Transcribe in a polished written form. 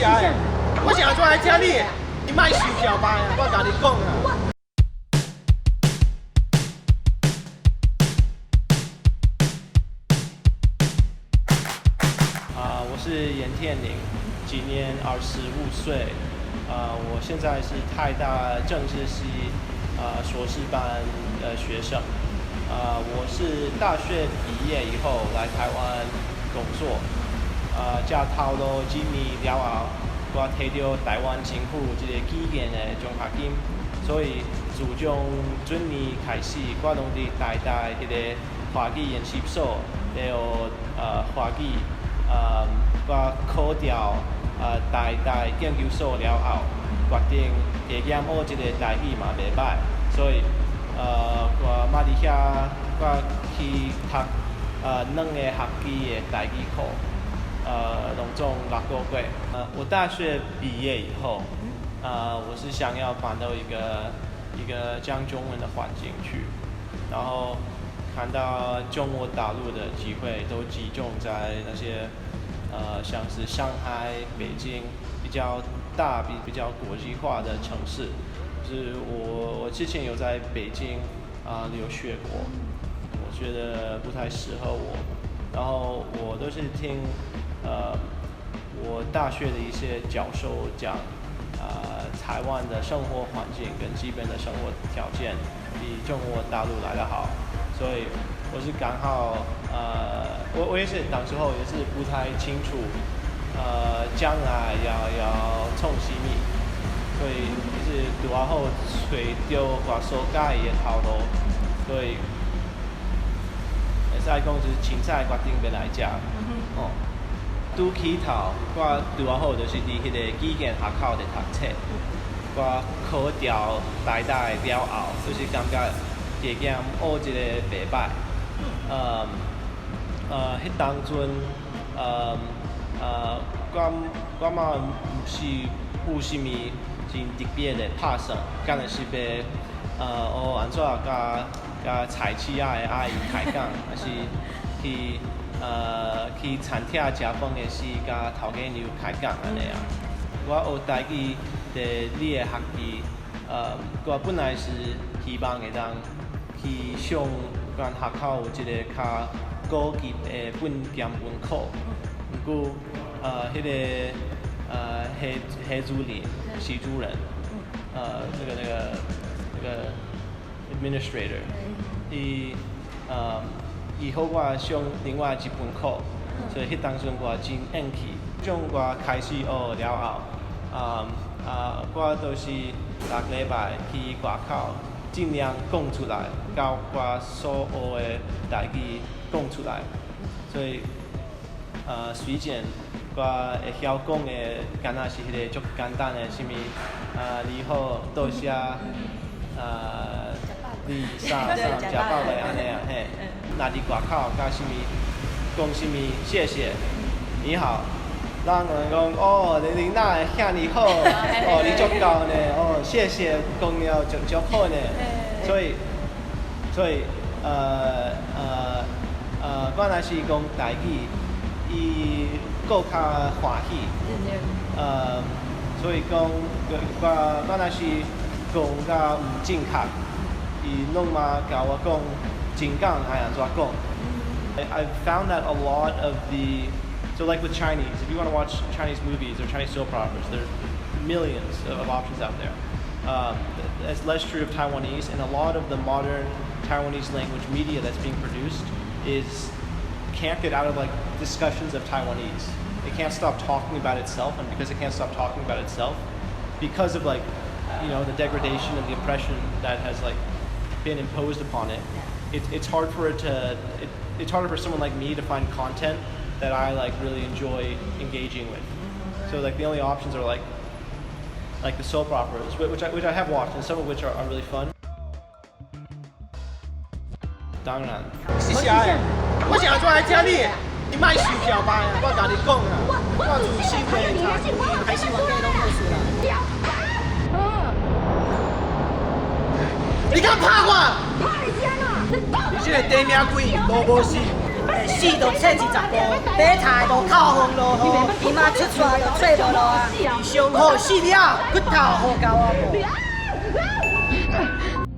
啥的？我是按怎來聽你的？你莫受囂掰啊！我共你講啊！啊，我是嚴天寧，今年25歲。啊，我現在是台大政治系碩士班的學生。啊，我是大學畢業以後來台灣工作。啊，食頭路幾年了後，我提著台灣政府這个語言的獎學金，所以自從準年開始，我攏佇台大彼个華語研習所咧學華語。我考著台大研究所了後，決定加減學這个台語嘛袂䆀，所以我嘛佇遐我去讀兩个學期的台語課。攏總6個月。我大學畢業以後，我是想要搬到一個講中文的環境去，然後看到中國大陸的機會都集中在那些像是上海、北京比較大、比較國際化的城市。就是我之前有在北京留學過，我覺得不太適合我。然後我都是聽我大學的一些教授講，台灣的生活環境跟基本的生活條件比中國大陸來得好，所以我是剛好，我也是當時候也是不太清楚，將來要創啥物，所以就是拄仔好揣著我所佮意的頭路，所以會使講就是凊彩決定欲來遮，哦。拄起頭，我拄仔好就是佇彼个語言學校咧讀冊。我考著台大了後，就是感覺加減學一个袂䆀。彼當陣，我嘛毋是有啥物真特別的拍算，敢若是欲學按怎佮菜市仔的阿姨開講，抑是去餐廳食飯的時，佮頭家娘開講按呢啊。我學台語第二个學期，我本來是希望會當去上阮學校有一个較高級的本兼文課，毋過，彼个系主任、系主任，那個 administrator，伊予我上另外一門課，所以彼當陣我真應氣。從我開始學了後，我都是逐禮拜去外口，盡量講出來，共我所學的台語講出來。所以，雖然我會曉講的，敢若是彼个足簡單的，啥物你好，多謝，你啥啥食飽未按呢啊嘿。若佇外口佮啥物講啥物謝謝，你好，人會講哦，你哪會遐爾好？哦，你足𠢕呢？哦，謝謝，講了足足好呢。所以，我若是講台語，伊閣較歡喜。所以講，我若是講甲毋正確，伊攏嘛共我講真講愛按怎講。I've found that a lot of the so like with Chinese, if you want to watch Chinese movies or Chinese soap operas, there's millions of options out there. It's less true of Taiwanese, and a lot of the modern Taiwanese language media that's being produced is can't get out of like discussions of Taiwanese. It can't stop talking about itself, and because it can't stop talking about itself, because of like the degradation and the oppression that has like been imposed upon it, it's harder for someone like me to find content that I like really enjoy engaging with. So like the only options are like the soap operas, which I have watched, and some of which are really fun. 當然，是啥的？我是按怎來聽你的？你莫受囂掰啊！我共你講啊，我自細歲開始原價攏無輸啦。你敢拍我？你這个短命鬼，路無死！死就冊20步，爬柴就口風落雨，伊媽出煞就揣無路啊！伊上好死了，骨頭予狗仔無。